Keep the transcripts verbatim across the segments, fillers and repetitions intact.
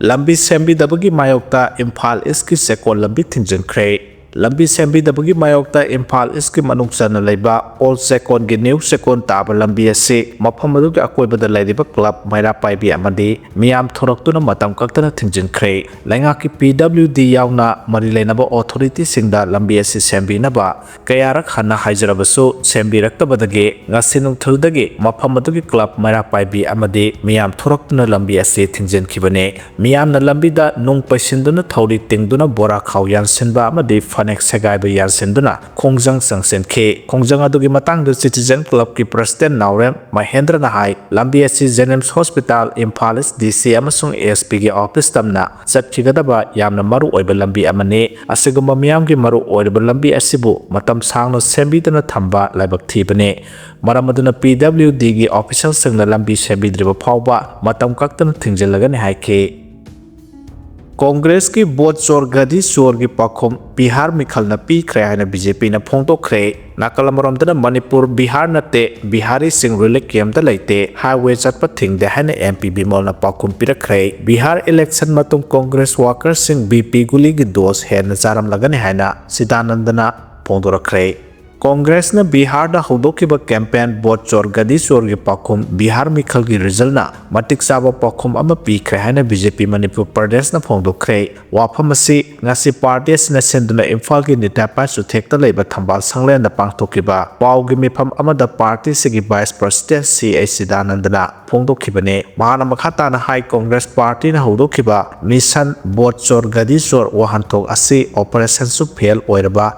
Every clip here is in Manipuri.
ꯂꯝꯕꯤ ꯁꯦꯝꯕꯤꯗꯕꯒꯤ ꯃꯥꯌꯣꯛꯇ ꯏꯝꯐꯥꯜ ꯏꯁꯀꯤ ꯆꯦꯛꯀꯣꯟ ꯂꯝꯕꯤ ꯊꯤꯡꯖꯤꯟꯈ꯭ꯔꯦ꯫ ꯂꯝꯕꯤ ꯁꯦꯝꯕꯤꯗꯕꯒꯤ ꯃꯥꯌꯣꯛꯇ ꯏꯝꯐꯥꯜ ꯏꯁꯀꯤ ꯃꯅꯨꯡ ꯆꯟꯅ ꯂꯩꯕ ꯑꯣꯜ ꯆꯦꯛꯀꯣꯟꯒꯤ ꯅ꯭ꯌꯨ ꯆꯦꯛꯀꯣꯟ ꯇꯥꯕ ꯂꯝꯕꯤ ꯑꯁꯤ ꯃꯐꯝ ꯑꯗꯨꯒꯤ ꯑꯀꯣꯏꯕꯗ ꯂꯩꯔꯤꯕ ꯀ꯭ꯂꯕ, ꯃꯩꯔꯥ ꯄꯥꯏꯕꯤ ꯑꯃꯗꯤ ꯃꯤꯌꯥꯝ ꯊꯣꯔꯛꯇꯨꯅ ꯃꯇꯝ ꯀꯛꯇꯅ ꯊꯤꯡꯖꯤꯟꯈ꯭ꯔꯦ꯫ ꯂꯩꯉꯥꯛꯀꯤ ꯄꯤ ꯗꯕ꯭ꯂꯤꯎ ꯗꯤ ꯌꯥꯎꯅ ꯃꯔꯤ ꯂꯩꯅꯕ ꯑꯣꯊꯣꯔꯤꯇꯤꯁꯤꯡꯗ ꯂꯝꯕꯤ ꯑꯁꯤ ꯁꯦꯝꯕꯤꯅꯕ ꯀꯌꯥꯔꯛ ꯍꯟꯅ ꯍꯥꯏꯖꯔꯕꯁꯨ ꯁꯦꯝꯕꯤꯔꯛꯇꯕꯗꯒꯤ ꯉꯁꯤ ꯅꯨꯡꯊꯤꯜꯗꯒꯤ ꯃꯐꯝ ꯑꯗꯨꯒꯤ ꯀ꯭ꯂꯕ, ꯃꯩꯔꯥ ꯄꯥꯏꯕꯤ ꯑꯃꯗꯤ ꯃꯤꯌꯥꯝ ꯊꯣꯔꯛꯇꯨꯅ ꯂꯝꯕꯤ ꯑꯁꯤ ꯊꯤꯡꯖꯤꯟꯈꯤꯕꯅꯤ꯫ ꯃꯤꯌꯥꯝꯅ ꯂꯝꯕꯤꯗ ꯅꯨꯡ ꯄꯩꯁꯤꯟꯗꯨꯅ, ꯊꯧꯔꯤ ꯇꯤꯡꯗꯨꯅ, ꯕꯣꯔꯥ ꯈꯥꯎ ꯌꯥꯟꯁꯤꯟꯕ ꯑꯃꯗꯤ ꯐꯅꯦꯛ ꯁꯦꯒꯥꯏꯕ ꯌꯥꯟꯁꯤꯟꯗꯨꯅ ꯈꯣꯡꯖꯪ ꯆꯪꯁꯤꯟꯈꯤ꯫ ꯈꯣꯡꯖꯪ ꯑꯗꯨꯒꯤ ꯃꯇꯥꯡꯗ ꯁꯤꯇꯤꯖꯦꯟ ꯀ꯭ꯂꯕꯀꯤ ꯄ꯭ꯔꯁꯤꯗꯦꯟ ꯅꯥꯎꯔꯦꯝ ꯃꯍꯦꯟꯗ꯭ꯔꯅ ꯍꯥꯏ, ꯂꯝꯕꯤ ꯑꯁꯤ ꯖꯦꯅꯤꯝꯁ ꯍꯣꯁꯄꯤꯇꯥꯜ, ꯏꯝꯐꯥꯜ ꯏꯁ ꯗꯤ ꯁꯤ ꯑꯃꯁꯨꯡ ꯑꯦꯁ ꯄꯤꯒꯤ ꯑꯣꯐꯤꯁ ꯇꯝꯅ ꯆꯠꯈꯤꯒꯗꯕ ꯌꯥꯝꯅ ꯃꯔꯨ ꯑꯣꯏꯕ ꯂꯝꯕꯤ ꯑꯃꯅꯤ꯫ ꯑꯁꯤꯒꯨꯝꯕ ꯃꯤꯌꯥꯝꯒꯤ ꯃꯔꯨ ꯑꯣꯏꯔꯕ ꯂꯝꯕꯤ ꯑꯁꯤꯕꯨ ꯃꯇꯝ ꯁꯥꯡꯅ ꯁꯦꯝꯕꯤꯗꯅ ꯊꯝꯕ ꯂꯥꯏꯕꯛ ꯊꯤꯕꯅꯤ꯫ ꯃꯔꯝ ꯑꯗꯨꯅ ꯄꯤ ꯗꯕ꯭ꯂꯤꯎ ꯗꯤꯒꯤ ꯑꯣꯐꯤꯁꯤꯌꯦꯜꯁꯤꯡꯅ ꯂꯝꯕꯤ ꯁꯦꯝꯕꯤꯗ꯭ꯔꯤꯕ ꯐꯥꯎꯕ ꯃꯇꯝ ꯀꯛꯇꯅ ꯊꯤꯡꯖꯤꯜꯂꯒꯅꯤ ꯍꯥꯏꯈꯤ꯫ ꯀꯣꯡꯒ꯭ꯔꯦꯁꯀꯤ ꯚꯣꯠ ꯆꯣꯔ ꯒꯗꯤ ꯆꯣꯔꯒꯤ ꯄꯥꯎꯈꯨꯝ ꯕꯤꯍꯥꯔ ꯃꯤꯈꯜꯅ ꯄꯤꯈ꯭ꯔꯦ ꯍꯥꯏꯅ ꯕꯤ ꯖꯦ ꯄꯤꯅ ꯐꯣꯡꯗꯣꯛꯈ꯭ꯔꯦ꯫ ꯅꯥꯀꯜ ꯑꯃꯔꯣꯝꯗꯅ ꯃꯅꯤꯄꯨꯔ, ꯕꯤꯍꯥꯔ ꯅꯠꯇꯦ, ꯕꯤꯍꯥꯔꯤꯁꯤꯡ ꯔꯤꯂꯤꯐ ꯀꯦꯝꯞꯇ ꯂꯩꯇꯦ, ꯍꯥꯏꯋꯦ ꯆꯠꯄ ꯊꯤꯡꯗꯦ ꯍꯥꯏꯅ ꯑꯦꯝ ꯄꯤ ꯕꯤꯃꯣꯜꯅ ꯄꯥꯎꯈꯨꯝ ꯄꯤꯔꯛꯈ꯭ꯔꯦ꯫ ꯕꯤꯍꯥꯔ ꯏꯂꯦꯛꯁꯟ ꯃꯇꯨꯡ ꯀꯣꯡꯒ꯭ꯔꯦꯁ ꯋꯥꯀꯔꯁꯤꯡ ꯕꯤ ꯄꯤ ꯒꯨꯂꯤꯒꯤ ꯗꯣꯁ ꯍꯦꯟꯅ ꯆꯥꯔꯝꯂꯒꯅꯤ ꯍꯥꯏꯅ ꯁꯤꯗꯥꯅꯟꯗꯅ ꯐꯣꯡꯗꯣꯔꯛꯈ꯭ꯔꯦ꯫ ꯀꯣꯡꯒ꯭ꯔꯦꯁꯅ ꯕꯤꯍꯥꯔꯗ ꯍꯧꯗꯣꯛꯈꯤꯕ ꯀꯦꯝꯄꯦꯟ ꯚꯣꯠ ꯆꯣꯔ ꯒꯗꯤ ꯆꯣꯔꯒꯤ ꯄꯥꯎꯈꯨꯝ ꯕꯤꯍꯥꯔ ꯃꯤꯈꯜꯒꯤ ꯔꯤꯖꯜꯅ ꯃꯇꯤꯛ ꯆꯥꯕ ꯄꯥꯎꯈꯨꯝ ꯑꯃ ꯄꯤꯈ꯭ꯔꯦ ꯍꯥꯏꯅ ꯕꯤ ꯖꯦ ꯄꯤ ꯃꯅꯤꯄꯨꯔ ꯄ꯭ꯔꯗꯦꯁꯅ ꯐꯣꯡꯗꯣꯛꯈ꯭ꯔꯦ꯫ ꯋꯥꯐꯝ ꯑꯁꯤ ꯉꯁꯤ ꯄꯥꯔꯇꯤ ꯑꯁꯤꯅ ꯁꯤꯟꯗꯨꯅ ꯏꯝꯐꯥꯜꯒꯤ ꯅꯤꯇꯥꯄꯥꯏ ꯆꯨꯊꯦꯛꯇ ꯂꯩꯕ ꯊꯝꯕꯥꯜ ꯁꯪꯂꯦꯟꯗ ꯄꯥꯡꯊꯣꯛꯈꯤꯕ ꯄꯥꯎꯒꯤ ꯃꯤꯐꯝ ꯑꯃꯗ ꯄꯥꯔꯇꯤꯁꯤꯒꯤ ꯚꯥꯏꯁ ꯄ꯭ꯔꯁꯤꯗꯦꯟ ꯁꯤ ꯑꯩꯆ ꯁꯤꯗꯥꯅꯟꯗꯅ ꯐꯣꯡꯗꯣꯛꯈꯤꯕꯅꯤ꯫ ꯃꯍꯥꯛꯅ ꯃꯈꯥ ꯇꯥꯅ ꯍꯥꯏ, ꯀꯣꯡꯒ꯭ꯔꯦꯁ ꯄꯥꯔꯇꯤꯅ ꯍꯧꯗꯣꯛꯈꯤꯕ ꯃꯤꯁꯟ ꯚꯣꯠ ꯆꯣꯔ ꯒꯗꯤ ꯆꯣꯔ ꯋꯥꯍꯟꯊꯣꯛ ꯑꯁꯤ ꯑꯣꯄꯔꯦꯁꯟꯁꯨ ꯐꯦꯜ ꯑꯣꯏꯔꯕ,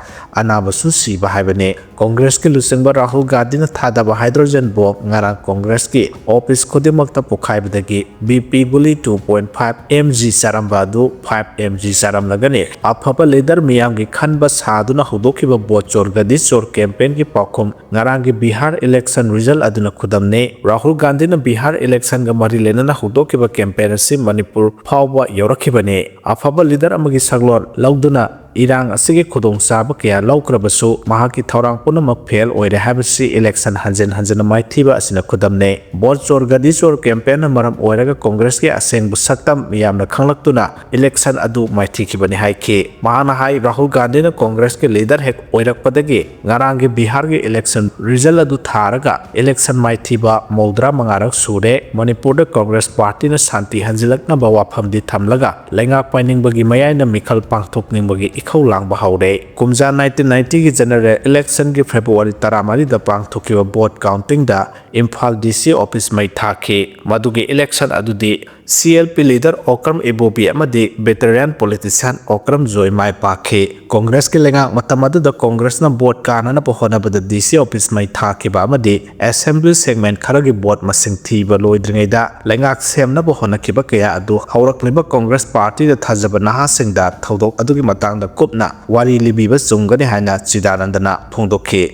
ꯑꯅꯥꯕꯁꯨ ꯁꯤꯕ ꯍꯥꯏꯕꯅꯤ꯫ ꯀꯣꯡꯒ꯭ꯔꯦꯁꯀꯤ ꯂꯨꯆꯤꯡꯕ ꯔꯥꯍꯨꯜ ꯒꯥꯟꯙꯤꯅ ꯊꯥꯗꯕ ꯍꯥꯏꯗ꯭ꯔꯣꯖꯦꯟ ꯕꯣꯝ ꯉꯔꯥꯡ ꯀꯣꯡꯒ꯭ꯔꯦꯁꯀꯤ ꯑꯣꯐꯤꯁ ꯈꯨꯗꯤꯡꯃꯛꯇ ꯄꯣꯈꯥꯏꯕꯗꯒꯤ ꯕꯤ ꯄꯤ ꯒꯨꯂꯤ two point five M G ꯆꯥꯔꯝꯕ ꯑꯗꯨ five M G ꯆꯥꯔꯝꯂꯒꯅꯤ꯫ ꯑꯐꯕ ꯂꯤꯗꯔ ꯃꯤꯌꯥꯝꯒꯤ ꯈꯟꯕ ꯁꯥꯗꯨꯅ ꯍꯧꯗꯣꯛꯈꯤꯕ ꯚꯣꯠ ꯆꯣꯔ ꯒꯗꯤ ꯆꯣꯔ ꯀꯦꯝꯄꯦꯟꯒꯤ ꯄꯥꯎꯈꯨꯝ ꯉꯔꯥꯡꯒꯤ ꯕꯤꯍꯥꯔ ꯏꯂꯦꯛꯁꯟ ꯔꯤꯖꯜ ꯑꯗꯨꯅ ꯈꯨꯗꯝꯅꯤ꯫ ꯔꯥꯍꯨꯜ ꯒꯥꯟꯙꯤꯅ ꯕꯤꯍꯥꯔ ꯏꯂꯦꯛꯁꯟꯒ ꯃꯔꯤ ꯂꯩꯅꯅ ꯍꯧꯗꯣꯛꯈꯤꯕ ꯀꯦꯝꯄꯦꯟ ꯑꯁꯤ ꯃꯅꯤꯄꯨꯔ ꯐꯥꯎꯕ ꯌꯧꯔꯛꯈꯤꯕꯅꯤ꯫ ꯑꯐꯕ ꯂꯤꯗꯔ ꯑꯃꯒꯤ ꯁꯛꯂꯣꯟ ꯂꯧꯗꯨꯅ ꯏꯔꯥꯡ ꯑꯁꯤꯒꯤ ꯈꯨꯗꯣꯡꯆꯥꯕ ꯀꯌꯥ ꯂꯧꯈ꯭ꯔꯕꯁꯨ ꯃꯍꯥꯛꯀꯤ ꯊꯧꯔꯥꯡ ꯄꯨꯝꯅꯃꯛ ꯐꯦꯜ ꯑꯣꯏꯔꯦ ꯍꯥꯏꯕꯁꯤ ꯏꯂꯦꯛꯁꯟ ꯍꯟꯖꯤꯟ ꯍꯟꯖꯤꯟꯅ ꯃꯥꯏꯊꯤꯕ ꯑꯁꯤꯅ ꯈꯨꯗꯝꯅꯦ꯫ ꯚꯣꯠ ꯆꯣꯔ ꯒꯗꯤ ꯆꯣꯔ ꯀꯦꯝꯄꯦꯟꯅ ꯃꯔꯝ ꯑꯣꯏꯔꯒ ꯀꯣꯡꯒ꯭ꯔꯦꯁꯀꯤ ꯑꯁꯦꯡꯕ ꯁꯛꯇꯝ ꯃꯤꯌꯥꯝꯅ ꯈꯪꯂꯛꯇꯨꯅ ꯏꯂꯦꯛꯁꯟ ꯑꯗꯨ ꯃꯥꯏꯊꯤꯈꯤꯕꯅꯤ ꯍꯥꯏꯈꯤ꯫ ꯃꯍꯥꯛꯅ ꯍꯥꯏ, ꯔꯥꯍꯨꯜ ꯒꯥꯟꯙꯤꯅ ꯀꯣꯡꯒ꯭ꯔꯦꯁꯀꯤ ꯂꯤꯗꯔ ꯍꯦꯛ ꯑꯣꯏꯔꯛꯄꯗꯒꯤ ꯉꯔꯥꯡꯒꯤ ꯕꯤꯍꯥꯔꯒꯤ ꯏꯂꯦꯛꯁꯟ ꯔꯤꯖꯜ ꯑꯗꯨ ꯊꯥꯔꯒ ꯏꯂꯦꯛꯁꯟ ꯃꯥꯏꯊꯤꯕ ꯃꯧꯗ꯭ꯔꯥ ꯃꯉꯥꯔꯛ ꯁꯨꯔꯦ꯫ ꯃꯅꯤꯄꯨꯔꯗ ꯀꯣꯡꯒ꯭ꯔꯦꯁ ꯄꯥꯔꯇꯤꯅ ꯁꯥꯟꯇꯤ ꯍꯟꯖꯤꯜꯂꯛꯅꯕ ꯋꯥꯐꯝꯗꯤ ꯊꯝꯂꯒ ꯂꯩꯉꯥꯛ ꯄꯥꯏꯅꯤꯡꯕꯒꯤ ꯃꯌꯥꯏꯅ ꯃꯤꯈꯜ ꯄꯥꯡꯊꯣꯛꯅꯤꯡꯕꯒꯤ ꯏꯈꯧ ꯂꯥꯡꯕ ꯍꯧꯔꯦ꯫ ꯀꯨꯝꯖꯥ ꯅꯥꯏꯟꯇꯤꯟ ꯅꯥꯏꯟꯇꯤꯒꯤ ꯖꯦꯅꯔꯦꯜ ꯏꯂꯦꯛꯁꯟꯒꯤ ꯐꯦꯕ꯭ꯔꯨꯋꯥꯔꯤ ꯇꯔꯥꯃꯔꯤꯗ ꯄꯥꯡꯊꯣꯛꯈꯤꯕ ꯚꯣꯠ ꯀꯥꯎꯟꯇꯤꯡꯗ ꯏꯝꯐꯥꯜ ꯗꯤ ꯁꯤ ꯑꯣꯐꯤꯁ ꯃꯩ ꯊꯥꯈꯤ꯫ ꯃꯗꯨꯒꯤ ꯏꯂꯦꯛꯁꯟ ꯑꯗꯨꯗꯤ C L P leader Okram Ibobi ꯑꯃꯗꯤ ꯚꯦꯇꯔꯤꯌꯥꯟ ꯄꯣꯂꯤꯇꯤꯁꯤꯌꯥꯟ ꯑꯣꯀ꯭ꯔꯝ ꯖꯣꯏ ꯃꯥꯏ ꯄꯥꯛꯈꯤ꯫ ꯀꯣꯡꯒ꯭ꯔꯦꯁꯀꯤ ꯂꯩꯉꯥꯛ ꯃꯇꯝ ꯑꯗꯨꯗ ꯀꯣꯡꯒ꯭ꯔꯦꯁꯅ ꯚꯣꯠ ꯀꯥꯅꯅꯕ ꯍꯣꯠꯅꯕꯗ ꯗꯤ ꯁꯤ ꯑꯣꯐꯤꯁ ꯃꯩ ꯊꯥꯈꯤꯕ ꯑꯃꯗꯤ ꯑꯦꯁꯦꯝꯕ꯭ꯂꯤ ꯁꯦꯒꯃꯦꯟ ꯈꯔꯒꯤ ꯚꯣꯠ ꯃꯁꯤꯡ ꯊꯤꯕ ꯂꯣꯏꯗ꯭ꯔꯤꯉꯩꯗ ꯂꯩꯉꯥꯛ ꯁꯦꯝꯅꯕ ꯍꯣꯠꯅꯈꯤꯕ ꯀꯌꯥ ꯑꯗꯨ ꯍꯧꯔꯛꯂꯤꯕ ꯀꯣꯡꯒ꯭ꯔꯦꯁ ꯄꯥꯔꯇꯤꯗ ꯊꯥꯖꯕ ꯅꯍꯥꯁꯤꯡꯗ ꯊꯧꯗꯣꯛ ꯑꯗꯨꯒꯤ ꯃꯇꯥꯡꯗ ꯀꯨꯞꯅ ꯋꯥꯔꯤ ꯂꯤꯕꯤꯕ ꯆꯨꯝꯒꯅꯤ ꯍꯥꯏꯅ ꯆꯤꯗꯥꯅꯟꯗꯅ ꯐꯣꯡꯗꯣꯛꯈꯤ꯫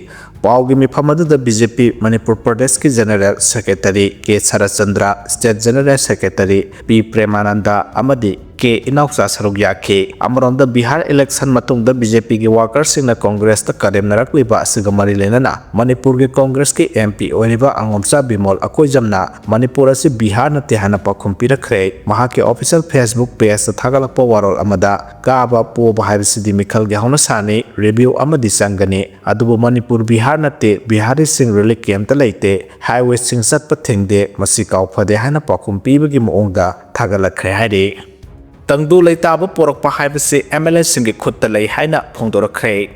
ꯄꯥꯎꯒꯤ ꯃꯤꯐꯝ ꯑꯗꯨꯗ ꯕꯤ ꯖꯦ ꯄꯤ ꯃꯅꯤꯄꯨꯔ ꯄ꯭ꯔꯗꯦꯁꯀꯤ ꯖꯦꯅꯔꯦꯜ ꯁꯦꯀ꯭ꯔꯦꯇꯔꯤ ꯀꯦ ꯁꯔꯠꯆꯟꯗ꯭ꯔ, ꯁ꯭ꯇꯦꯠ ꯖꯦꯅꯔꯦꯜ ꯁꯦꯀ꯭ꯔꯦꯇꯔꯤ ꯄꯤ ꯄ꯭ꯔꯦꯃꯥꯅꯟꯗ ꯑꯃꯗꯤ ꯀꯦ ꯏꯅꯥꯎꯆꯥ ꯁꯔꯨꯛ ꯌꯥꯈꯤ꯫ ꯑꯃꯔꯣꯝꯗ ꯕꯤꯍꯥꯔ ꯏꯂꯦꯛꯁꯟ ꯃꯇꯨꯡꯗ ꯕꯤ ꯖꯦ ꯄꯤꯒꯤ ꯋꯥꯀꯔꯁꯤꯡꯅ ꯀꯣꯡꯒ꯭ꯔꯦꯁꯇ ꯀꯔꯦꯝꯅꯔꯛꯂꯤꯕ ꯑꯁꯤꯒ ꯃꯔꯤ ꯂꯩꯅꯅ ꯃꯅꯤꯄꯨꯔꯒꯤ ꯀꯣꯡꯒ꯭ꯔꯦꯁꯀꯤ ꯑꯦꯝ ꯄꯤ ꯑꯣꯏꯔꯤꯕ ꯑꯉꯣꯝꯆꯥ ꯕꯤꯃꯣꯜ ꯑꯀꯣꯏꯖꯝꯅ ꯃꯅꯤꯄꯨꯔ ꯑꯁꯤ ꯕꯤꯍꯥꯔ ꯅꯠꯇꯦ ꯍꯥꯏꯅ ꯄꯥꯎꯈꯨꯝ ꯄꯤꯔꯛꯈ꯭ꯔꯦ꯫ ꯃꯍꯥꯛꯀꯤ ꯑꯣꯐꯤꯁꯤꯌꯦꯜ ꯐꯦꯁꯕꯨꯛ ꯄꯦꯖꯇ ꯊꯥꯒꯠꯂꯛꯄ ꯋꯥꯔꯣꯜ ꯑꯃꯗ ꯀꯥꯕ ꯄꯣꯕ ꯍꯥꯏꯕꯁꯤꯗꯤ ꯃꯤꯈꯜꯒꯤ ꯍꯧꯅꯁꯥꯅꯤ, ꯔꯤꯚ꯭ꯌꯨ ꯑꯃꯗꯤ ꯆꯪꯒꯅꯤ꯫ ꯑꯗꯨꯕꯨ ꯃꯅꯤꯄꯨꯔ ꯕꯤꯍꯥꯔ ꯅꯠꯇꯦ, ꯕꯤꯍꯥꯔꯤꯁꯤꯡ ꯔꯤꯂꯤꯐ ꯀꯦꯝꯞꯇ ꯂꯩꯇꯦ, ꯍꯥꯏꯋꯦꯁꯤꯡ ꯆꯠꯄ ꯊꯤꯡꯗꯦ, ꯃꯁꯤ ꯀꯥꯎ ꯐꯗꯦ ꯍꯥꯏꯅ ꯄꯥꯎꯈꯨꯝ ꯄꯤꯕꯒꯤ ꯃꯑꯣꯡꯗ ꯊꯥꯒꯠꯂꯛꯈ꯭ꯔꯦ ꯍꯥꯏꯔꯤ꯫ ꯇꯪꯗꯨ ꯂꯩꯇꯥꯕ ꯄꯣꯔꯛꯄ ꯍꯥꯏꯕꯁꯤ ꯑꯦꯝ ꯑꯦꯜ ꯑꯦꯁꯤꯡꯒꯤ ꯈꯨꯠꯇ ꯂꯩ ꯍꯥꯏꯅ ꯐꯣꯡꯗꯣꯔꯛꯈ꯭ꯔꯦ꯫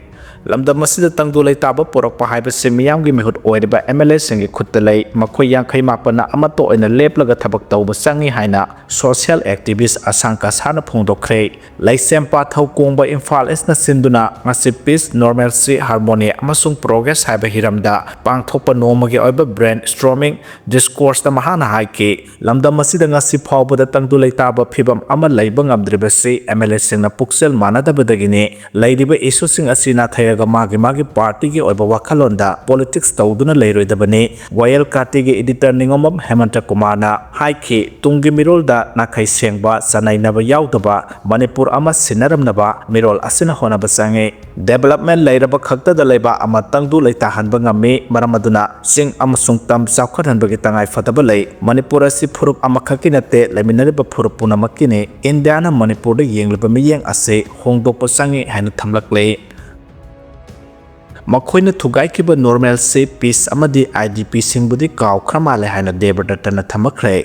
ꯂꯝꯗꯝ ꯑꯁꯤꯗ ꯇꯪꯗꯨ ꯂꯩꯇꯥꯕ ꯄꯣꯔꯛꯄ ꯍꯥꯏꯕꯁꯤ ꯃꯤꯌꯥꯝꯒꯤ ꯃꯤꯍꯨꯠ ꯑꯣꯏꯔꯤꯕ ꯑꯦꯝ ꯑꯦꯜ ꯑꯦꯁꯤꯡꯒꯤ ꯈꯨꯠꯇ ꯂꯩ꯫ ꯃꯈꯣꯏ ꯌꯥꯡꯈꯩ ꯃꯥꯄꯟꯅ ꯑꯃꯠꯇ ꯑꯣꯏꯅ ꯂꯦꯞꯂꯒ ꯊꯕꯛ ꯇꯧꯕ ꯆꯪꯏ ꯍꯥꯏꯅ ꯁꯣꯁꯤꯌꯦꯜ ꯑꯦꯛꯇꯤꯚꯤꯁ ꯑꯁꯥꯡ ꯀꯁꯥꯅ ꯐꯣꯡꯗꯣꯛꯈ꯭ꯔꯦ꯫ ꯂꯩꯁꯦꯝꯄꯥꯠ ꯊꯧ ꯀꯣꯡꯕ ꯏꯝꯐꯥꯜ ꯏꯁꯅ ꯁꯤꯟꯗꯨꯅ ꯉꯁꯤ ꯄꯤꯁ, ꯅꯣꯔꯃꯦꯜꯁꯤ, ꯍꯥꯔꯃꯣꯅꯤ ꯑꯃꯁꯨꯡ ꯄ꯭ꯔꯣꯒ꯭ꯔꯦꯁ ꯍꯥꯏꯕ ꯍꯤꯔꯝꯗ ꯄꯥꯡꯊꯣꯛꯄ ꯅꯣꯡꯃꯒꯤ ꯑꯣꯏꯕ ꯕ꯭ꯔꯦꯟ ꯁ꯭ꯇꯣꯔꯃꯤꯡ ꯗꯤꯁꯀꯣꯔꯁꯇ ꯃꯍꯥꯛꯅ ꯍꯥꯏꯈꯤ, ꯂꯝꯗꯝ ꯑꯁꯤꯗ ꯉꯁꯤ ꯐꯥꯎꯕꯗ ꯇꯪꯗꯨ ꯂꯩꯇꯥꯕ ꯐꯤꯚꯝ ꯑꯃ ꯂꯩꯕ ꯉꯝꯗ꯭ꯔꯤꯕꯁꯤ ꯑꯦꯝ ꯑꯦꯜ ꯑꯦꯁꯤꯡꯅ ꯄꯨꯛꯆꯦꯜ ꯃꯥꯟꯅꯗꯕꯗꯒꯤꯅꯤ꯫ ꯂꯩꯔꯤꯕ ꯏꯁꯨꯁꯤꯡ ꯑꯁꯤ ꯅꯥꯊꯩ ꯃꯥꯒꯤ ꯃꯥꯒꯤ ꯄꯥꯔꯇꯤꯒꯤ ꯑꯣꯏꯕ ꯋꯥꯈꯜꯂꯣꯟꯗ ꯄꯣꯂꯤꯇꯤꯛꯁ ꯇꯧꯗꯨꯅ ꯂꯩꯔꯣꯏꯗꯕꯅꯤ꯫ ꯋꯥꯌꯦꯜ ꯀꯥꯇꯤꯒꯤ ꯏꯗꯤꯇꯔ ꯅꯤꯉꯣꯝꯕꯝ ꯍꯦꯃꯟꯇ ꯀꯨꯃꯥꯔꯅ ꯍꯥꯏꯈꯤ, ꯇꯨꯡꯒꯤ ꯃꯤꯔꯣꯜꯗ ꯅꯥꯈꯩ ꯁꯦꯡꯕ, ꯆꯅꯩꯅꯕ ꯌꯥꯎꯗꯕ ꯃꯅꯤꯄꯨꯔ ꯑꯃ ꯁꯤꯟꯅꯔꯝꯅꯕ ꯃꯤꯔꯣꯜ ꯑꯁꯤꯅ ꯍꯣꯠꯅꯕ ꯆꯪꯏ꯫ ꯗꯦꯕꯂꯞꯃꯦꯟ ꯂꯩꯔꯕ ꯈꯛꯇꯗ ꯂꯩꯕ ꯑꯃꯇꯪꯗꯨ ꯂꯩꯇꯥꯍꯟꯕ ꯉꯝꯃꯤ꯫ ꯃꯔꯝ ꯑꯗꯨꯅ ꯆꯤꯡ ꯑꯃꯁꯨꯡ ꯇꯝ ꯆꯥꯎꯈꯠꯍꯟꯕꯒꯤ ꯇꯉꯥꯏ ꯐꯗꯕ ꯂꯩ꯫ ꯃꯅꯤꯄꯨꯔ ꯑꯁꯤ ꯐꯨꯔꯨꯞ ꯑꯃꯈꯛꯀꯤ ꯅꯠꯇꯦ, ꯂꯩꯃꯤꯟꯅꯔꯤꯕ ꯐꯨꯔꯨꯞ ꯄꯨꯝꯅꯃꯛꯀꯤꯅꯤ꯫ ꯏꯟꯗꯤꯌꯥꯅ ꯃꯅꯤꯄꯨꯔꯗ ꯌꯦꯡꯂꯤꯕ ꯃꯤꯠꯌꯦꯡ ꯑꯁꯤ ꯍꯣꯡꯗꯣꯛꯄ ꯆꯪꯏ ꯍꯥꯏꯅ ꯊꯝꯂꯛꯂꯤ꯫ ꯃꯈꯣꯏꯅ ꯊꯨꯒꯥꯏꯈꯤꯕ ꯅꯣꯔꯃꯦꯜꯁꯤ ꯄꯤꯁ ꯑꯃꯗꯤ ꯑꯥꯏ ꯗꯤ ꯄꯤꯁꯤꯡꯕꯨꯗꯤ ꯀꯥꯎꯈ꯭ꯔ ꯃꯥꯜꯂꯦ ꯍꯥꯏꯅ ꯗꯦꯕꯗꯠꯇꯅ ꯊꯝꯃꯛꯈ꯭ꯔꯦ꯫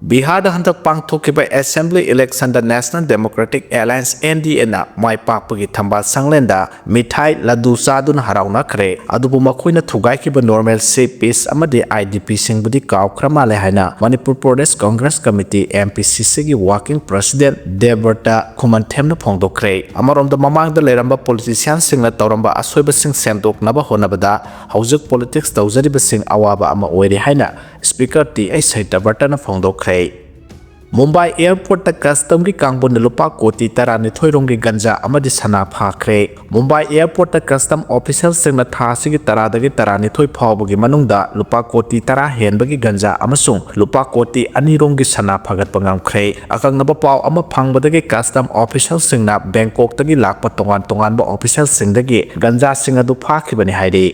ꯕꯤꯍꯥꯔꯗ ꯍꯟꯗꯛ ꯄꯥꯡꯊꯣꯛꯈꯤꯕ ꯑꯦꯁꯦꯝꯕ꯭ꯂꯤ ꯏꯂꯦꯛꯁꯟꯗ national democratic alliance, N D ꯑꯦꯅ ꯃꯥꯏ ꯄꯥꯛꯄꯒꯤ ꯊꯝꯕꯥꯜ ꯁꯪꯂꯦꯟꯗ ꯃꯤꯊꯥꯏ ꯂꯗꯨ ꯆꯥꯗꯨꯅ ꯍꯔꯥꯎꯅꯈ꯭ꯔꯦ꯫ ꯑꯗꯨꯕꯨ ꯃꯈꯣꯏꯅ ꯊꯨꯒꯥꯏꯈꯤꯕ ꯅꯣꯔꯃꯦꯜꯁꯤ ꯄꯤꯁ ꯑꯃꯗꯤ ꯑꯥꯏ ꯗꯤ ꯄꯤꯁꯤꯡꯕꯨꯗꯤ ꯀꯥꯎꯈ꯭ꯔ ꯃꯥꯜꯂꯦ ꯍꯥꯏꯅ Manipur Pradesh Congress committee, M P ꯁꯤ ꯁꯤꯒꯤ ꯋꯥꯔꯀꯤꯡ ꯄ꯭ꯔꯁꯤꯗꯦꯟꯠ ꯗꯦꯕꯕ꯭ꯔꯇ ꯈꯨꯃꯟꯊꯦꯝꯅ ꯐꯣꯡꯗꯣꯛꯈ꯭ꯔꯦ꯫ ꯑꯃꯔꯣꯝꯗ ꯃꯃꯥꯡꯗ ꯂꯩꯔꯝꯕ ꯄꯣꯂꯤꯇꯤꯁꯤꯌꯥꯟꯁꯤꯡꯅ ꯇꯧꯔꯝꯕ ꯑꯁꯣꯏꯕꯁꯤꯡ ꯁꯦꯝꯗꯣꯛꯅꯕ ꯍꯣꯠꯅꯕꯗ ꯍꯧꯖꯤꯛ ꯄꯣꯂꯤꯇꯤꯛꯁ ꯇꯧꯖꯔꯤꯕꯁꯤꯡ ꯑꯋꯥꯕ ꯑꯃ ꯑꯣꯏꯔꯦ ꯍꯥꯏꯅ ꯁ꯭ꯄꯤꯀꯔ ꯇꯤ ꯑꯩꯆ ꯁꯇ꯭ꯌꯕ꯭ꯔꯇꯅ ꯐꯣꯡꯗꯣꯛꯈ꯭ꯔꯦ꯫ ꯃꯨꯝꯕꯥꯏ ꯑꯦꯌꯔꯄꯣꯔꯠꯇ ꯀꯁꯇꯝꯒꯤ ꯀꯥꯡꯕꯨꯅ ꯂꯨꯄꯥ ꯀꯣꯇꯤ ꯇꯔꯥꯅꯤꯊꯣꯏ ꯔꯣꯝꯒꯤ ꯒꯟꯖꯥ ꯑꯃꯗꯤ ꯁꯅꯥ ꯐꯥꯈ꯭ꯔꯦ꯫ ꯃꯨꯝꯕꯥꯏ ꯑꯦꯌꯔꯄꯣꯔꯠꯇ ꯀꯁꯇꯝ ꯑꯣꯐꯤꯁꯤꯌꯦꯜꯁꯤꯡꯅ ꯊꯥ ꯑꯁꯤꯒꯤ ꯇꯔꯥꯗꯒꯤ ꯇꯔꯥꯅꯤꯊꯣꯏ ꯐꯥꯎꯕꯒꯤ ꯃꯅꯨꯡꯗ ꯂꯨꯄꯥ ꯀꯣꯇꯤ ꯇꯔꯥ ꯍꯦꯟꯕꯒꯤ ꯒꯟꯖꯥ ꯑꯃꯁꯨꯡ ꯂꯨꯄꯥ ꯀꯣꯇꯤ ꯑꯅꯤ ꯔꯣꯝꯒꯤ ꯁꯅꯥ ꯐꯥꯒꯠꯄ ꯉꯝꯈ꯭ꯔꯦ꯫ ꯑꯀꯛꯅꯕ ꯄꯥꯎ ꯑꯃ ꯐꯪꯕꯗꯒꯤ ꯀꯁꯇꯝ ꯑꯣꯐꯤꯁꯤꯌꯦꯜꯁꯤꯡꯅ ꯕꯦꯡꯀꯣꯛꯇꯒꯤ ꯂꯥꯛꯄ ꯇꯣꯉꯥꯟ ꯇꯣꯉꯥꯟꯕ ꯑꯣꯐꯤꯁꯤꯌꯦꯜꯁꯤꯡꯗꯒꯤ ꯒꯟꯖꯥꯁꯤꯡ ꯑꯗꯨ ꯐꯥꯈꯤꯕꯅꯤ ꯍꯥꯏꯔꯤ꯫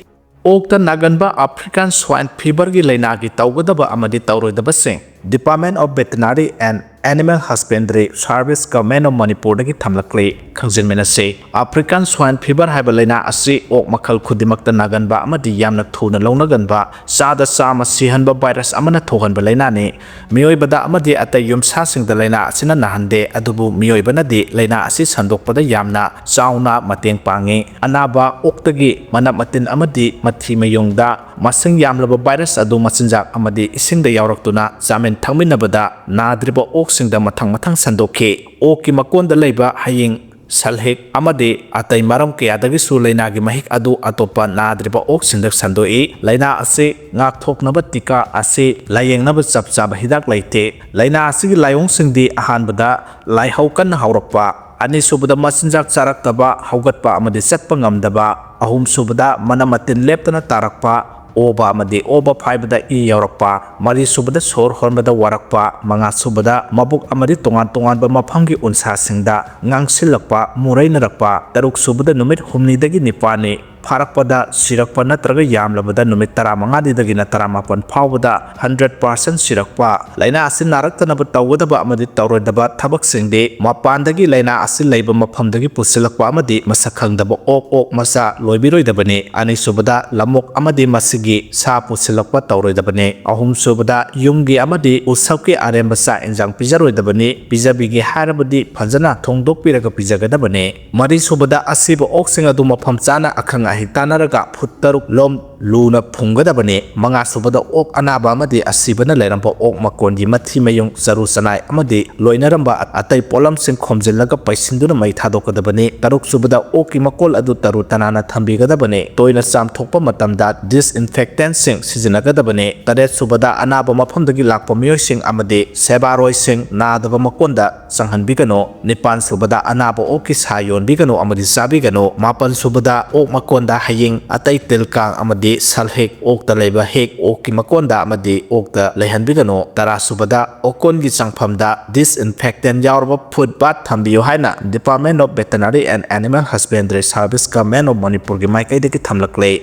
ꯑꯣꯛꯇ ꯅꯥꯒꯟꯕ ꯑꯐ꯭ꯔꯤꯀꯥꯟ ꯁ꯭ꯋꯥꯏꯟ ꯐꯤꯚꯔꯒꯤ ꯂꯥꯏꯅꯥꯒꯤ ꯇꯧꯒꯗꯕ ꯑꯃꯗꯤ ꯇꯧꯔꯣꯏꯗꯕꯁꯤꯡ Department of Veterinary and Animal Husbandry Service, Government of ꯃꯅꯤꯄꯨꯔꯗꯒꯤ ꯊꯝꯂꯛꯂꯤ꯫ ꯈꯪꯖꯤꯟꯃꯤꯟꯅꯁꯤ, ꯑꯐ꯭ꯔꯤꯀꯥꯟ ꯁ꯭ꯋꯥꯏꯟ ꯐꯤꯚꯔ ꯍꯥꯏꯕ ꯂꯥꯏꯅꯥ ꯑꯁꯤ ꯑꯣꯛ ꯃꯈꯜ ꯈꯨꯗꯤꯡꯃꯛꯇ ꯅꯥꯒꯟꯕ ꯑꯃꯗꯤ ꯌꯥꯝꯅ ꯊꯨꯅ ꯂꯧꯅꯒꯟꯕ, ꯆꯥꯗ ꯆꯥꯝꯃ ꯁꯤꯍꯟꯕ ꯚꯥꯏꯔꯁ ꯑꯃꯅ ꯊꯣꯛꯍꯟꯕ ꯂꯥꯏꯅꯥꯅꯤ꯫ ꯃꯤꯑꯣꯏꯕꯗ ꯑꯃꯗꯤ ꯑꯇꯩ ꯌꯨꯝꯁꯥꯁꯤꯡꯗ ꯂꯥꯏꯅꯥ ꯑꯁꯤꯅ ꯅꯥꯍꯟꯗꯦ, ꯑꯗꯨꯕꯨ ꯃꯤꯑꯣꯏꯕꯅꯗꯤ ꯂꯥꯏꯅꯥ ꯑꯁꯤ ꯁꯟꯗꯣꯛꯄꯗ ꯌꯥꯝꯅ ꯆꯥꯎꯅ ꯃꯇꯦꯡ ꯄꯥꯡꯏ꯫ ꯑꯅꯥꯕ ꯑꯣꯛꯇꯒꯤ ꯃꯅꯞ ꯃꯇꯤꯟ ꯑꯃꯗꯤ ꯃꯊꯤ ꯃꯌꯨꯡꯗ ꯃꯁꯤꯡ ꯌꯥꯝꯂꯕ ꯚꯥꯏꯔꯁ ꯑꯗꯨ ꯃꯆꯤꯟꯖꯥꯛ ꯑꯃꯗꯤ ꯏꯁꯤꯡꯗ ꯌꯥꯎꯔꯛꯇꯨꯅ ꯆꯥꯃꯤꯟ ꯊꯛꯃꯤꯟꯅꯕꯗ ꯅꯥꯗ꯭ꯔꯤꯕ ꯑꯣꯛꯁꯤꯡꯗ ꯃꯊꯪ ꯃꯊꯪ ꯁꯟꯗꯣꯛꯈꯤ꯫ ꯑꯣꯛꯀꯤ ꯃꯀꯣꯟꯗ ꯂꯩꯕ ꯍꯌꯤꯡ, ꯁꯜꯍꯤꯛ ꯑꯃꯗꯤ ꯑꯇꯩ ꯃꯔꯝ ꯀꯌꯥꯗꯒꯤꯁꯨ ꯂꯥꯏꯅꯥꯒꯤ ꯃꯍꯤꯛ ꯑꯗꯨ ꯑꯇꯣꯞꯄ ꯅꯥꯗ꯭ꯔꯤꯕ ꯑꯣꯛꯁꯤꯡꯗ ꯁꯟꯗꯣꯛꯏ꯫ ꯂꯥꯏꯅꯥ ꯑꯁꯤ ꯉꯥꯛꯊꯣꯛꯅꯕ ꯇꯤꯀꯥ ꯑꯁꯤ ꯂꯥꯌꯦꯡꯅꯕ ꯆꯞ ꯆꯥꯕ ꯍꯤꯗꯥꯛ ꯂꯩꯇꯦ꯫ ꯂꯥꯏꯅꯥ ꯑꯁꯤꯒꯤ ꯂꯥꯏꯑꯣꯡꯁꯤꯡꯗꯤ ꯑꯍꯥꯟꯕꯗ ꯂꯥꯏꯍꯧ ꯀꯟꯅ ꯍꯧꯔꯛꯄ, ꯑꯅꯤꯁꯨꯕꯗ, ꯃꯆꯤꯟꯖꯥꯛ ꯆꯥꯔꯛꯇꯕ, ꯍꯧꯒꯠꯄ ꯑꯃꯗꯤ ꯆꯠꯄ ꯉꯝꯗꯕ꯫ ꯑꯍꯨꯝꯁꯨꯕꯗ, ꯃꯅꯝ ꯃꯇꯤꯟ ꯂꯦꯞꯇꯅ ꯇꯥꯔꯛꯄ, ꯑꯣꯕ ꯑꯃꯗꯤ ꯑꯣꯕ ꯐꯥꯏꯕꯗ ꯏ ꯌꯥꯎꯔꯛꯄ꯫ ꯃꯔꯤꯁꯨꯕꯗ, ꯁꯣꯔ ꯍꯣꯟꯕꯗ ꯋꯥꯔꯛꯄ꯫ ꯃꯉꯥꯁꯨꯕꯗ, ꯃꯕꯨꯛ ꯑꯃꯗꯤ ꯇꯣꯉꯥꯟ ꯇꯣꯉꯥꯟꯕ ꯃꯐꯝꯒꯤ ꯎꯟꯁꯥꯁꯤꯡꯗ ꯉꯥꯡꯁꯤꯜꯂꯛꯄ, ꯃꯨꯔꯩꯅꯔꯛꯄ꯫ ꯇꯔꯨꯛꯁꯨꯕꯗ, ꯅꯨꯃꯤꯠ ꯍꯨꯝꯅꯤꯗꯒꯤ ꯅꯤꯄꯥꯜꯅꯤ ꯐꯥꯔꯛꯄꯗ ꯁꯤꯔꯛꯄ ꯅꯠꯇ꯭ꯔꯒ ꯌꯥꯝꯂꯕꯗ ꯅꯨꯃꯤꯠ ꯇꯔꯥꯃꯉꯥꯗꯒꯤꯅ ꯇꯔꯥꯃꯥꯄꯟ ꯐꯥꯎꯕꯗ ꯍꯟꯗ꯭ꯔꯦꯠ ꯄꯥꯔꯁꯦꯟ ꯁꯤꯔꯛꯄ꯫ ꯂꯥꯏꯅꯥ ꯑꯁꯤ ꯅꯥꯔꯛꯇꯅꯕ ꯇꯧꯒꯗꯕ ꯑꯃꯗꯤ ꯇꯧꯔꯣꯏꯗꯕ ꯊꯕꯛꯁꯤꯡꯗꯤ ꯃꯄꯥꯟꯗꯒꯤ ꯂꯥꯏꯅꯥ ꯑꯁꯤ ꯂꯩꯕ ꯃꯐꯝꯗꯒꯤ ꯄꯨꯁꯤꯜꯂꯛꯄ ꯑꯃꯗꯤ ꯃꯁꯛ ꯈꯪꯗꯕ ꯑꯣꯛ, ꯑꯣꯛ ꯃꯆꯥ ꯂꯣꯏꯕꯤꯔꯣꯏꯗꯕꯅꯤ꯫ ꯑꯅꯤꯁꯨꯕꯗ, ꯂꯝꯑꯣꯛ ꯑꯃꯗꯤ ꯃꯁꯤꯒꯤ ꯁꯥ ꯄꯨꯁꯤꯜꯂꯛꯄ ꯇꯧꯔꯣꯏꯗꯕꯅꯤ꯫ ꯑꯍꯨꯝꯁꯨꯕꯗ, ꯌꯨꯝꯒꯤ ꯑꯃꯗꯤ ꯎꯁꯞꯀꯤ ꯑꯔꯦꯝꯕ ꯆꯥꯛ ꯏꯟꯖꯥꯡ ꯄꯤꯖꯔꯣꯏꯗꯕꯅꯤ꯫ ꯄꯤꯖꯕꯤꯒꯦ ꯍꯥꯏꯔꯕꯗꯤ ꯐꯖꯅ ꯊꯣꯡꯗꯣꯛꯄꯤꯔꯒ ꯄꯤꯖꯒꯗꯕꯅꯤ꯫ ꯃꯔꯤꯁꯨꯕꯗ, ꯑꯁꯤꯕ ꯑꯣꯛꯁꯤꯡ ꯑꯗꯨ ꯃꯐꯝ ꯆꯥꯅ ꯑꯈꯪ ꯑꯍꯩ ꯇꯥꯟꯅꯔꯒ ꯐꯨꯠ ꯇꯔꯨꯛ ꯂꯣꯝ ꯂꯨꯅ ꯐꯨꯝꯒꯗꯕꯅꯤ꯫ ꯃꯉꯥꯁꯨꯕꯗ, ꯑꯣꯛ ꯑꯅꯥꯕ ꯑꯃꯗꯤ ꯑꯁꯤꯕꯅ ꯂꯩꯔꯝꯕ ꯑꯣꯛ ꯃꯀꯣꯟꯒꯤ ꯃꯊꯤ ꯃꯌꯨꯡ, ꯆꯔꯨ ꯆꯅꯥꯏ ꯑꯃꯗꯤ ꯂꯣꯏꯅꯔꯝꯕ ꯑꯇꯩ ꯄꯣꯠꯂꯝꯁꯤꯡ ꯈꯣꯝꯖꯤꯜꯂꯒ ꯄꯩꯁꯤꯟꯗꯨꯅ ꯃꯩ ꯊꯥꯗꯣꯛꯀꯗꯕꯅꯤ꯫ ꯇꯔꯨꯛꯁꯨꯕꯗ, ꯑꯣꯛꯀꯤ ꯃꯀꯣꯜ ꯑꯗꯨ ꯇꯔꯨ ꯇꯅꯥꯟꯅ ꯊꯝꯕꯤꯒꯗꯕꯅꯤ꯫ ꯇꯣꯏꯅ ꯆꯥꯝꯊꯣꯛꯄ ꯃꯇꯝꯗ disinfectantꯁꯤꯡ ꯁꯤꯖꯤꯟꯅꯒꯗꯕꯅꯤ꯫ ꯇꯔꯦꯠꯁꯨꯕꯗ, ꯑꯅꯥꯕ ꯃꯐꯝꯗꯒꯤ ꯂꯥꯛꯄ ꯃꯤꯑꯣꯏꯁꯤꯡ ꯑꯃꯗꯤ ꯁꯦꯕꯥꯔꯣꯏꯁꯤꯡ ꯅꯥꯗꯕ ꯃꯀꯣꯟꯗ ꯆꯪꯍꯟꯕꯤꯒꯅꯨ꯫ ꯅꯤꯄꯥꯟ ꯁꯨꯕꯗ, ꯑꯅꯥꯕ ꯑꯣꯛꯀꯤ ꯁꯥ ꯌꯣꯟꯕꯤꯒꯅꯨ ꯑꯃꯗꯤ ꯆꯥꯕꯤꯒꯅꯨ꯫ ꯃꯥꯄꯟ ꯁꯨꯕꯗ, ꯑꯣꯛ ꯃꯀꯣꯟꯗ ꯍꯌꯤꯡ, ꯑꯇꯩ ꯇꯤꯜ ꯀꯥꯡ ꯑꯃꯗꯤ ꯁꯜꯍꯦꯛ, ꯑꯣꯛꯇ ꯂꯩꯕ ꯍꯦꯛ ꯑꯣꯛꯀꯤ ꯃꯀꯣꯟꯗ ꯑꯃꯗꯤ ꯑꯣꯛꯇ ꯂꯩꯍꯟꯕꯤꯒꯅꯨ꯫ ꯇꯔꯥ ꯁꯨꯕꯗ, ꯑꯣꯀꯣꯟꯒꯤ ꯆꯪꯐꯝꯗ disinfectant ꯌꯥꯎꯔꯕ foot bath ꯊꯝꯕꯤꯌꯨ ꯍꯥꯏꯅ Department of Veterinary and Animal Husbandry Service, Government of ꯃꯅꯤꯄꯨꯔꯒꯤ ꯃꯥꯏꯀꯩꯗꯒꯤ ꯊꯝꯂꯛꯂꯦ꯫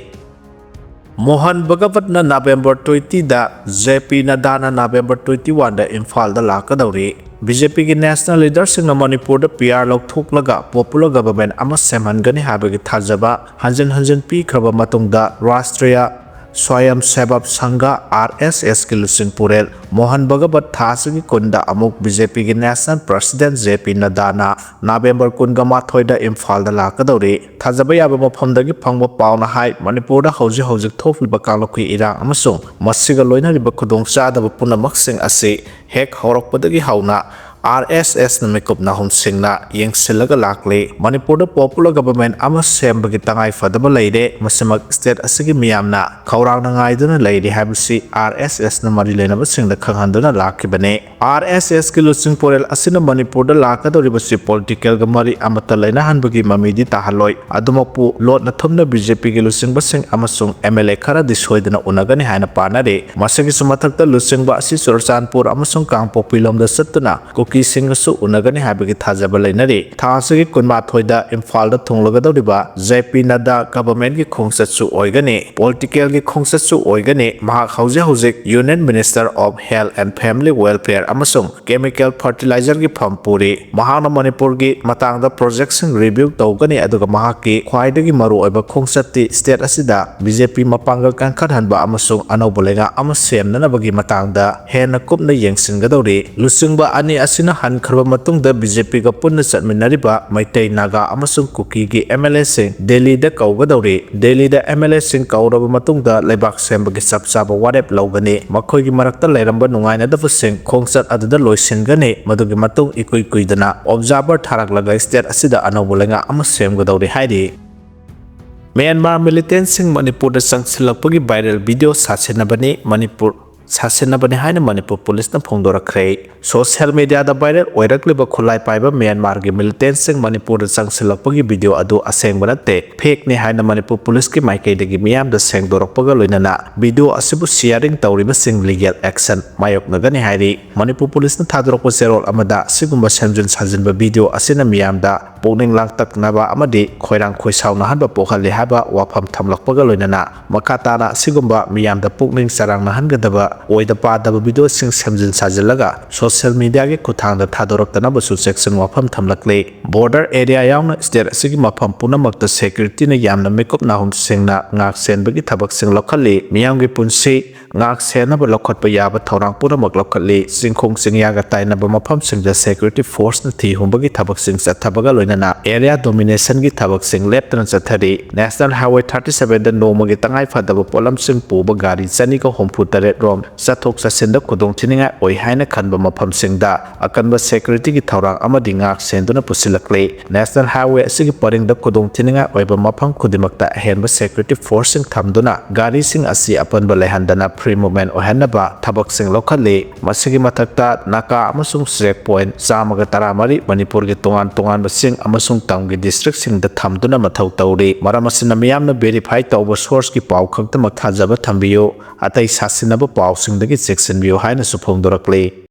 ꯃꯣꯍꯟ ꯚꯒꯋꯠꯅ ꯅꯕꯦꯝꯕꯔ twentyꯗ, ꯖꯦ ꯄꯤ ꯅꯗꯥꯅ ꯅꯕꯦꯝꯕꯔ twenty oneꯗ ꯏꯝꯐꯥꯜꯗ ꯂꯥꯛꯀꯗꯧꯔꯤ꯫ ꯕꯤ ꯖꯦ ꯄꯤꯒꯤ national leaderꯁꯤꯡꯅ ꯃꯅꯤꯄꯨꯔꯗ ꯄꯤ ꯑꯥꯔ ꯂꯧꯊꯣꯛꯂꯒ popular government ꯑꯃ ꯁꯦꯝꯍꯟꯒꯅꯤ ꯍꯥꯏꯕꯒꯤ ꯊꯥꯖꯕ ꯍꯟꯖꯤꯟ ꯍꯟꯖꯤꯟ ꯄꯤꯈ꯭ꯔꯕ ꯃꯇꯨꯡꯗ, ꯔꯥꯁꯇ꯭ꯔꯤꯌꯥ ꯁ꯭ꯋꯥꯌꯝ ꯁꯦꯕꯛ ꯁꯪꯘ, ꯑꯥꯔ ꯑꯦꯁ ꯑꯦꯁꯀꯤ ꯂꯨꯆꯤꯡ ꯄꯨꯔꯦꯜ ꯃꯣꯍꯟ ꯚꯒꯋꯠ ꯊꯥ ꯑꯁꯤꯒꯤ ꯀꯨꯟꯗ ꯑꯃꯨꯛ ꯕꯤ ꯖꯦ ꯄꯤꯒꯤ national president ꯖꯦ ꯄꯤ ꯅꯗꯥꯅ ꯅꯕꯦꯝꯕꯔ ꯀꯨꯟꯒ ꯃꯥꯊꯣꯏꯗ ꯏꯝꯐꯥꯜꯗ ꯂꯥꯛꯀꯗꯧꯔꯤ꯫ ꯊꯥꯖꯕ ꯌꯥꯕ ꯃꯐꯝꯗꯒꯤ ꯐꯪꯕ ꯄꯥꯎꯅ ꯍꯥꯏ, ꯃꯅꯤꯄꯨꯔꯗ ꯍꯧꯖꯤꯛ ꯍꯧꯖꯤꯛ ꯊꯣꯛꯂꯤꯕ ꯀꯥꯡꯂꯨꯞꯀꯤ ꯏꯔꯥꯡ ꯑꯃꯁꯨꯡ ꯃꯁꯤꯒ ꯂꯣꯏꯅꯔꯤꯕ ꯈꯨꯗꯣꯡꯆꯥꯗꯕ ꯄꯨꯝꯅꯃꯛꯁꯤꯡ ꯑꯁꯤ ꯍꯦꯛ ꯍꯧꯔꯛꯄꯗꯒꯤ ꯍꯧꯅ ꯑꯥꯔ ꯑꯦꯁ ꯑꯦꯁꯅ ꯃꯤꯀꯨꯞ ꯅꯥꯍꯨꯝꯁꯤꯡꯅ ꯌꯦꯡꯁꯤꯜꯂꯒ ꯂꯥꯛꯂꯤ꯫ ꯃꯅꯤꯄꯨꯔꯗ popular government ꯑꯃ ꯁꯦꯝꯕꯒꯤ ꯇꯉꯥꯏ ꯐꯗꯕ ꯂꯩꯔꯦ꯫ ꯃꯁꯤꯃꯛ state ꯑꯁꯤꯒꯤ ꯃꯤꯌꯥꯝꯅ ꯈꯧꯔꯥꯡꯅ ꯉꯥꯏꯗꯨꯅ ꯂꯩꯔꯤ ꯍꯥꯏꯕꯁꯤ ꯑꯥꯔ ꯑꯦꯁ ꯑꯦꯁꯅ ꯃꯔꯤ ꯂꯩꯅꯕꯁꯤꯡꯗ ꯈꯪꯍꯟꯗꯨꯅ ꯂꯥꯛꯈꯤꯕꯅꯤ꯫ ꯑꯥꯔ ꯑꯦꯁ ꯑꯦꯁꯀꯤ ꯂꯨꯆꯤꯡ ꯄꯨꯔꯦꯜ ꯑꯁꯤꯅ ꯃꯅꯤꯄꯨꯔꯗ ꯂꯥꯛꯀꯗꯧꯔꯤꯕꯁꯤ politicalꯒ ꯃꯔꯤ ꯑꯃꯠꯇ ꯂꯩꯅꯍꯟꯕꯒꯤ ꯃꯃꯤꯗꯤ ꯇꯥꯍꯜꯂꯣꯏ꯫ ꯑꯗꯨꯃꯛꯄꯨ ꯂꯣꯠꯅ ꯊꯨꯝꯅ ꯕꯤ ꯖꯦ ꯄꯤꯒꯤ ꯂꯨꯆꯤꯡꯕꯁꯤꯡ ꯑꯃꯁꯨꯡ ꯑꯦꯝ ꯑꯦꯜ ꯑꯦ ꯈꯔꯗꯤ ꯁꯣꯏꯗꯅ ꯎꯅꯒꯅꯤ ꯍꯥꯏꯅ ꯄꯥꯅꯔꯤ꯫ ꯃꯁꯤꯒꯤꯁꯨ ꯃꯊꯛꯇ ꯂꯨꯆꯤꯡꯕ ꯑꯁꯤ ꯆꯨꯔꯆꯥꯟꯄꯨꯔ ꯑꯃꯁꯨꯡ ꯀꯥꯡꯄꯣꯛꯄꯤ ꯂꯣꯝꯗ ꯆꯠꯇꯨꯅ ꯀꯨꯀꯤꯁꯤꯡꯒꯁꯨ ꯎꯅꯒꯅꯤ ꯍꯥꯏꯕꯒꯤ ꯊꯥꯖꯕ ꯂꯩꯅꯔꯤ꯫ ꯊꯥ ꯑꯁꯤꯒꯤ ꯀꯨꯟꯃꯥꯊꯣꯏꯗ ꯏꯝꯐꯥꯜꯗ ꯊꯨꯡꯂꯒꯗꯧꯔꯤꯕ ꯖꯦ ꯄꯤ ꯅꯗ꯭ꯗꯥ governmentꯀꯤ ꯈꯣꯡꯆꯠꯁꯨ ꯑꯣꯏꯒꯅꯤ, politicalꯒꯤ ꯈꯣꯡꯆꯠꯁꯨ ꯑꯣꯏꯒꯅꯤ꯫ ꯃꯍꯥꯛ ꯍꯧꯖꯤꯛ ꯍꯧꯖꯤꯛ Union Minister of Health and Family Welfare ꯑꯃꯁꯨꯡ chemical fertilizerꯒꯤ ꯐꯝ ꯄꯨꯔꯤ꯫ ꯃꯍꯥꯛꯅ ꯃꯅꯤꯄꯨꯔꯒꯤ ꯃꯇꯥꯡꯗ projectꯁꯤꯡ review ꯇꯧꯒꯅꯤ, ꯑꯗꯨꯒ ꯃꯍꯥꯛꯀꯤ ꯈ꯭ꯋꯥꯏꯗꯒꯤ ꯃꯔꯨꯑꯣꯏꯕ ꯈꯣꯡꯆꯠꯇꯤ state ꯑꯁꯤꯗ ꯕꯤ ꯖꯦ ꯄꯤ ꯃꯄꯥꯡꯒꯜ ꯀꯟꯈꯠꯍꯟꯕ ꯑꯃꯁꯨꯡ ꯑꯅꯧꯕ ꯂꯩꯉꯥꯛ ꯑꯃ ꯁꯦꯝꯅꯅꯕꯒꯤ ꯃꯇꯥꯡꯗ ꯍꯦꯟꯅ ꯀꯨꯞꯅ ꯌꯦꯡꯁꯤꯟꯒꯗꯧꯔꯤ꯫ ꯂꯨꯆꯤꯡꯕ ꯑꯅꯤ ꯑꯁꯤꯅ ꯍꯟꯈ꯭ꯔꯕ ꯃꯇꯨꯡꯗ ꯕꯤ ꯖꯦ ꯄꯤꯒ ꯄꯨꯟꯅ ꯆꯠꯃꯤꯟꯅꯔꯤꯕ ꯃꯩꯇꯩ, ꯅꯥꯒꯥ ꯑꯃꯁꯨꯡ ꯀꯨꯀꯤꯒꯤ ꯑꯦꯝ ꯑꯦꯜ ꯑꯦꯁꯤꯡ ꯗꯦꯜꯂꯤꯗ ꯀꯧꯒꯗꯧꯔꯤ꯫ ꯗꯦꯜꯂꯤꯗ ꯑꯦꯝ ꯑꯦꯜ ꯑꯦꯁꯤꯡ ꯀꯧꯔꯕ ꯃꯇꯨꯡꯗ ꯂꯩꯕꯥꯛ ꯁꯦꯝꯕꯒꯤ ꯆꯞ ꯆꯥꯕ ꯋꯥꯔꯦꯞ ꯂꯧꯒꯅꯤ꯫ ꯃꯈꯣꯏꯒꯤ ꯃꯔꯛꯇ ꯂꯩꯔꯝꯕ ꯅꯨꯡꯉꯥꯏꯅꯗꯕꯁꯤꯡ ꯈꯣꯡꯆꯠ ꯑꯗꯨꯗ ꯂꯣꯏꯁꯤꯟꯒꯅꯤ꯫ ꯃꯗꯨꯒꯤ ꯃꯇꯨꯡ ꯏꯀꯨꯏ ꯀꯨꯏꯗꯅ observer ꯊꯥꯔꯛꯂꯒ state ꯑꯁꯤꯗ ꯑꯅꯧꯕ ꯂꯩꯉꯥꯛ ꯑꯃ ꯁꯦꯝꯒꯗꯧꯔꯤ ꯍꯥꯏꯔꯤ꯫ ꯃ꯭ꯌꯥꯟꯃꯥꯔ militantꯁꯤꯡ ꯃꯅꯤꯄꯨꯔꯗ ꯆꯪꯁꯤꯜꯂꯛꯄꯒꯤ viral video ꯁꯥꯁꯤꯟꯅꯕꯅꯤ ꯃꯅꯤꯄꯨꯔ, ꯁꯥꯁꯤꯟꯅꯕꯅꯤ ꯍꯥꯏꯅ ꯃꯅꯤꯄꯨꯔ ꯄꯨꯂꯤꯁꯅ ꯐꯣꯡꯗꯣꯔꯛꯈ꯭ꯔꯦ꯫ Social mediaꯗ viral ꯑꯣꯏꯔꯛꯂꯤꯕ ꯈꯨꯠꯂꯥꯏ ꯄꯥꯏꯕ ꯃ꯭ꯌꯥꯟꯃꯥꯔꯒꯤ militantꯁꯤꯡ ꯃꯅꯤꯄꯨꯔꯗ ꯆꯪꯁꯤꯜꯂꯛꯄꯒꯤ video ꯑꯗꯨ ꯑꯁꯦꯡꯕ ꯅꯠꯇꯦ, fakeꯅꯤ ꯍꯥꯏꯅ ꯃꯅꯤꯄꯨꯔ ꯄꯨꯂꯤꯁꯀꯤ ꯃꯥꯏꯀꯩꯗꯒꯤ ꯃꯤꯌꯥꯝꯗ ꯁꯦꯡꯗꯣꯔꯛꯄꯒ ꯂꯣꯏꯅꯅ video ꯑꯁꯤꯕꯨ sharing ꯇꯧꯔꯤꯕꯁꯤꯡ legal action ꯃꯥꯌꯣꯛꯅꯒꯅꯤ ꯍꯥꯏꯔꯤ꯫ ꯃꯅꯤꯄꯨꯔ ꯄꯨꯂꯤꯁꯅ ꯊꯥꯗꯣꯔꯛꯄ ꯆꯦꯔꯣꯜ ꯑꯃꯗ ꯑꯁꯤꯒꯨꯝꯕ ꯁꯦꯝꯖꯤꯟ ꯁꯥꯖꯤꯟꯕ video ꯑꯁꯤꯅ ꯃꯤꯌꯥꯝꯗ ꯄꯨꯛꯅꯤꯡ ꯂꯥꯡꯇꯛꯅꯕ ꯑꯃꯗꯤ ꯈꯣꯏꯔꯥꯡ ꯈꯣꯏꯁꯥꯎꯅꯍꯟꯕ ꯄꯣꯛꯍꯜꯂꯤ ꯍꯥꯏꯕ ꯋꯥꯐꯝ ꯊꯝꯂꯛꯄꯒ ꯂꯣꯏꯅꯅ ꯃꯈꯥ ꯇꯥꯅ ꯑꯁꯤꯒꯨꯝꯕ ꯃꯤꯌꯥꯝꯗ ꯄꯨꯛꯅꯤꯡ ꯆꯔꯥꯡꯅꯍꯟꯒꯗꯕ ꯑꯣꯏꯗ ꯄꯥꯗꯕ videoꯁꯤꯡ ꯁꯦꯝꯖꯤꯟ ꯁꯥꯖꯤꯜꯂꯒ social mediaꯒꯤ ꯈꯨꯠꯊꯥꯡꯗ ꯊꯥꯗꯣꯔꯛꯇꯅꯕꯁꯨ ꯆꯦꯛꯁꯤꯟ ꯋꯥꯐꯝ ꯊꯝꯂꯛꯂꯤ꯫ Border area ꯌꯥꯎꯅ state ꯑꯁꯤꯒꯤ ꯃꯐꯝ ꯄꯨꯝꯅꯃꯛꯇ securityꯅ ꯌꯥꯝꯅ ꯃꯤꯀꯨꯞ ꯅꯥꯍꯨꯝꯁꯤꯡꯅ ꯉꯥꯛ ꯁꯦꯟꯕꯒꯤ ꯊꯕꯛꯁꯤꯡ ꯂꯧꯈꯠꯂꯤ꯫ ꯃꯤꯌꯥꯝꯒꯤ ꯄꯨꯟꯁꯤ ꯉꯥꯛ ꯁꯦꯟꯅꯕ ꯂꯧꯈꯠꯄ ꯌꯥꯕ ꯊꯧꯔꯥꯡ ꯄꯨꯝꯅꯃꯛ ꯂꯧꯈꯠꯂꯤ꯫ ꯆꯤꯡꯈꯣꯡ ꯆꯤꯡꯌꯥꯒ ꯇꯥꯏꯅꯕ ꯃꯐꯝꯁꯤꯡꯗ security forceꯅ ꯊꯤ ꯍꯨꯝꯕꯒꯤ ꯊꯕꯛꯁꯤꯡ ꯆꯠꯊꯕꯒ ꯂꯣꯏꯅꯅ area dominationꯒꯤ ꯊꯕꯛꯁꯤꯡ ꯂꯦꯞꯇꯅ ꯆꯠꯊꯔꯤ꯫ National Highway thirty sevenꯗ ꯅꯣꯡꯃꯒꯤ ꯇꯉꯥꯏ ꯐꯗꯕ ꯄꯣꯠꯂꯝꯁꯤꯡ ꯄꯨꯕ ꯒꯥꯔꯤ ꯆꯅꯤꯒ ꯍꯨꯝꯐꯨ ꯇꯔꯦꯠ ꯔꯣꯝ ꯆꯠꯊꯣꯛ ꯆꯠꯁꯤꯟꯗ ꯈꯨꯗꯣꯡꯊꯤꯅꯤꯡꯉꯥꯏ ꯑꯣꯏ ꯍꯥꯏꯅ ꯈꯟꯕ ꯃꯐꯝꯁꯤꯡꯗ ꯑꯀꯟꯕ securityꯒꯤ ꯊꯧꯔꯥꯡ ꯑꯃꯗꯤ ꯉꯥꯛ ꯁꯦꯟꯗꯨꯅ ꯄꯨꯁꯤꯜꯂꯛꯂꯤ꯫ National Highway ꯑꯁꯤꯒꯤ ꯄꯔꯤꯡꯗ ꯈꯨꯗꯣꯡꯊꯤꯅꯤꯡꯉꯥꯏ ꯑꯣꯏꯕ ꯃꯐꯝ ꯈꯨꯗꯤꯡꯃꯛꯇ ꯑꯍꯦꯟꯕ security forceꯁꯤꯡ ꯊꯝꯗꯨꯅ ꯒꯥꯔꯤꯁꯤꯡ ꯑꯁꯤ ꯑꯄꯟꯕ ꯂꯩꯍꯟꯗꯅ free movement ꯑꯣꯏꯍꯟꯅꯕ ꯊꯕꯛꯁꯤꯡ ꯂꯧꯈꯠꯂꯤ꯫ ꯃꯁꯤꯒꯤ ꯃꯊꯛꯇ ꯅꯥꯀꯥ ꯑꯃꯁꯨꯡ check point ꯆꯥꯝꯃꯒ ꯇꯔꯥꯃꯔꯤ ꯃꯅꯤꯄꯨꯔꯒꯤ ꯇꯣꯉꯥꯟ ꯇꯣꯉꯥꯟꯕꯁꯤꯡ ꯑꯃꯁꯨꯡ ꯇꯝꯒꯤ districtꯁꯤꯡꯗ ꯊꯝꯗꯨꯅ ꯃꯊꯧ ꯇꯧꯔꯤ꯫ ꯃꯔꯝ ꯑꯁꯤꯅ ꯃꯤꯌꯥꯝꯅ verify ꯇꯧꯕ sourceꯀꯤ ꯄꯥꯎ ꯈꯛꯇꯃꯛ ꯊꯥꯖꯕ ꯊꯝꯕꯤꯌꯨ꯫ ꯑꯇꯩ ꯁꯥꯁꯤꯟꯅꯕ ꯄꯥꯎꯁꯤꯡꯗꯒꯤ ꯆꯦꯛꯁꯤꯟꯕꯤꯌꯨ ꯍꯥꯏꯅꯁꯨ ꯐꯣꯡꯗꯣꯔꯛꯂꯤ꯫